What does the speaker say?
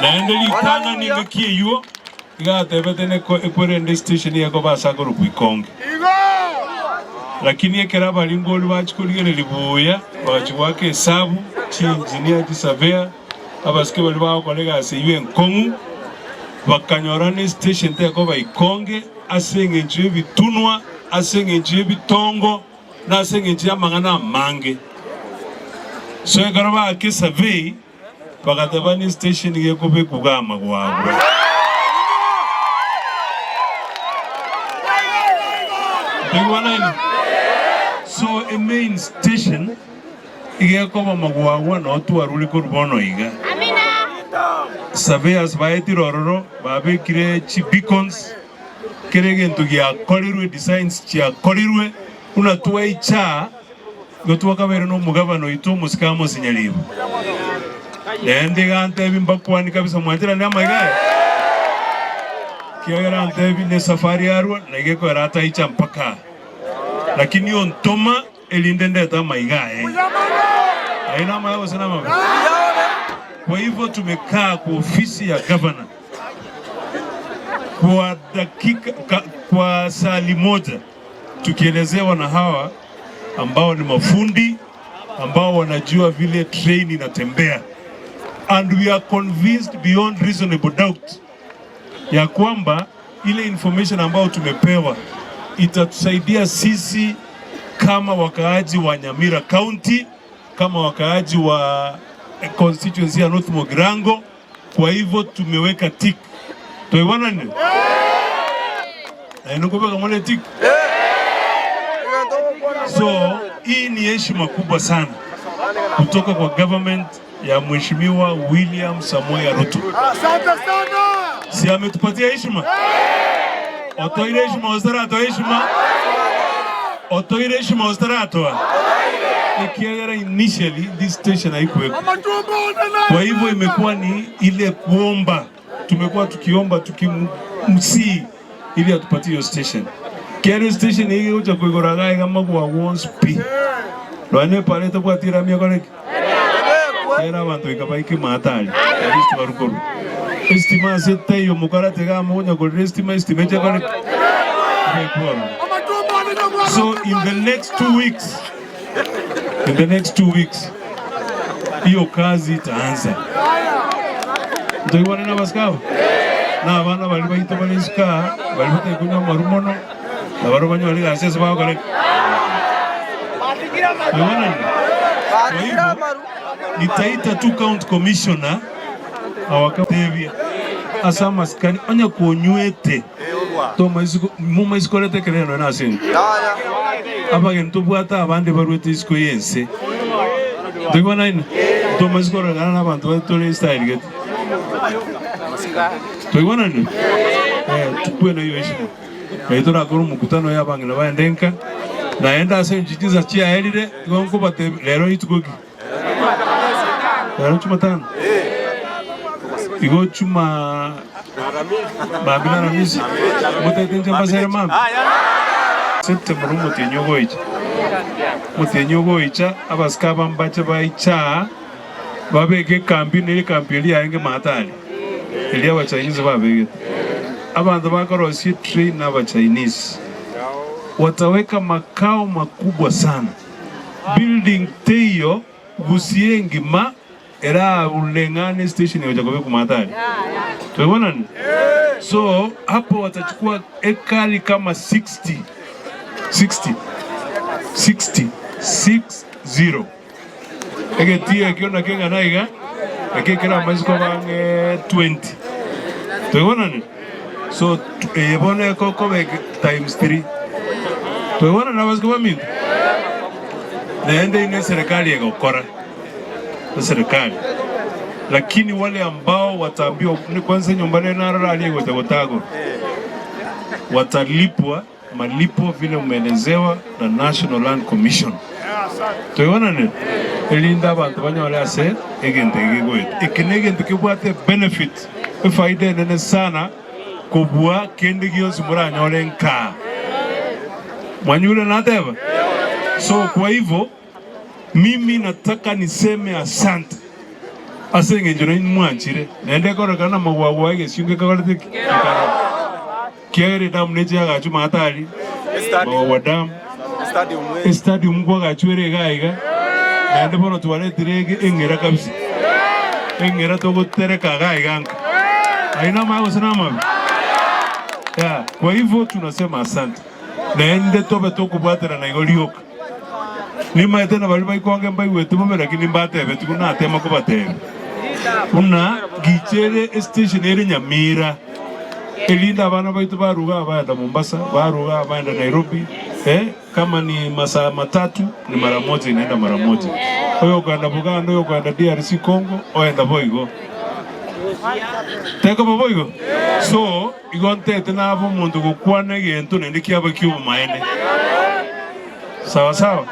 Naende ritang'ani engaki eyio iga atebete neko ekwerende estation ekoba ase akorokwa Ikonge. Lakini ekero abaringori bachia korigereria buya, bagachia goaka esabu, chiinjinia, chisavea, abasike baria bagokora egasi eyio enkong'u, bakanyora nestation tekoba Ikonge ase engencho y'ebitunwa, ase engencho y'ebitongo, na ase engencho y'amang'ana amange. So ekero baaka esurvey, bagateba nestation gekobekwa iga amagwagwa. Ntoigwanaine? So emain station iga ekoba amagwagwa noo twarure korwa bono iga. Surveyors baetire ororo babekire chibeacons, Kera egento giakorirwe, designs chiakorirwe, buna twaicha igo twakabeire nomogabana oito omosike Amos Nyaribo. Naende iga antebi mbakwani kabisa mwancherane amaiga aya? Ekiagera antebi nesafari arwa na iga ekoera ataicha mpaka aa. Lakini ontoma erinde ndete amaiga aye. Aye namaya gose namabe? Kwa hivyo tumekaa kwa ofisi ya gavana kwa dakika, ka, kwa sali moja tukielezewa na hawa ambao ni mafundi ambao wanajua vile train inatembea and we are convinced beyond reasonable doubt ya kwamba ile information ambayo tumepewa itatusaidia sisi kama wakaaji wa Nyamira County, kama wakaaji wa constituency ya North Mugirango. Kwa hivyo tumeweka tick. Toigwananire? Naende nkobeka more tick? So hii ni heshima kubwa sana kutoka kwa government ya Mheshimiwa William Samoei Ruto. Asante sana. Si ametupatia heshima? Otoire heshima gose heshima? Otoire heshima gose taratoa? Ekiagera initially this station haikuwekwa. Kwa hivyo imekuwa ni ile kuomba, tumekuwa tukiomba tukimsii ili atupatie hiyo station. Kero station eye egocha koigora iga iga magwa wonsi pi. Nonya ne epara etabwati erami ekore ki? Kera abanto goika baike mahatari at least barwe korwa. Estima ase taiyo mokarate iga amo onya korera estima estima eche ekore ki? Ebekwe ororo. So in the next 2 weeks in the next 2 weeks hiyo kazi itaanza. Ntoigwane na abasike aba? Na abana baria baito bare isiko aa, baria batari konywa amaru mono, na barabwo banyore egasi ase bagokora ki? Toigwanani? Kwa hivyo nitaita tu county commissioner awakatebia ase amasikani onye konywete muma isiko orete ekerero nonya nase enka. Abageni tobwate abande barwete isiko y'ense. Toigwanaine? Tomaisi kororekana n'abanto bare tore style gete. Toigwananire? Eh, tukwe na hiyo heshima. Naye torakore omokutano oyo abang'ina baende nka, naende ase enchili chinsa chiaerire, igo nkobatebia, rero rituko ki? Rero Jumatano? Igo Juma mambia na Aramisi, motete inche mbasere mambia? September nomotienyi ogoicha, omotienyi ogoicha abasike aba mbache baiche aa, babeke ekambi nere ekambi eria yarenge mahatari, eria Abachinese babegete. Abanto bakorosia etrain na Abachinese, wataweka makao makubwa sana. Building teiyo gusii engima erareng'ane estation egocha kobekwa mahatari. Twaigwananire? So hapo watachukua ekari kama 60, 60, 60, 60. Egetii ekio nakio ng'a naiga, eke kere amaisiko bang'e 20. Twaigwananire? So eye bono ekokoba times 3. Twaigwananire abasike baminto? Naende eye neserikali egokora, eserikali. Lakini wale ambao wataambiwa kwanza enyomba nere narora aria egocha gotagorwa, watalipwa malipo vile mumeelezewa na National Land Commission. Twaigwananire? Erinde abanto banyore ase egento eke gegoeta. Eke negento kebwate ebenefit, efaida enene sana kobua kende gionsi moranyore nkaa. Mwanyure nateba? So kwa hivyo mimi nataka niseme asante. Ase engencho nainwe mwanchire, naende ekororekana namagwagwa egesiongo ekakorete ki? Ekarora. Kiagera edamu neche yagachwa maate aria, Magwagwa Dam, estadium nkwagachwa ere iga iga, naende bono twaretire ege eng'era kabisa, eng'era togotereka iga iga nka. Ayio namaya gose namabe? Yeah, kwa hivyo tunasema asante. Naende tobe tokobwaterana igo rioka. Nimaete na baria baikonge mbaigwete bobe, lakini mbatebetie buna natema kobatebia, buna gicha ere estation ere Nyamira, erinde abana baito baruga aba baenda Mombasa, baruga aba baenda Nairobi, eh, kama ni masaa matatu ni mara moja inaenda mara moja. Oyo okoenda Buganda, oyo okoenda DRC Congo, oenda boigo. Tekoba boigo? So, igo ntete nabe omonto gokwana egento naende kiaba ki'obomaene. Sawa sawa?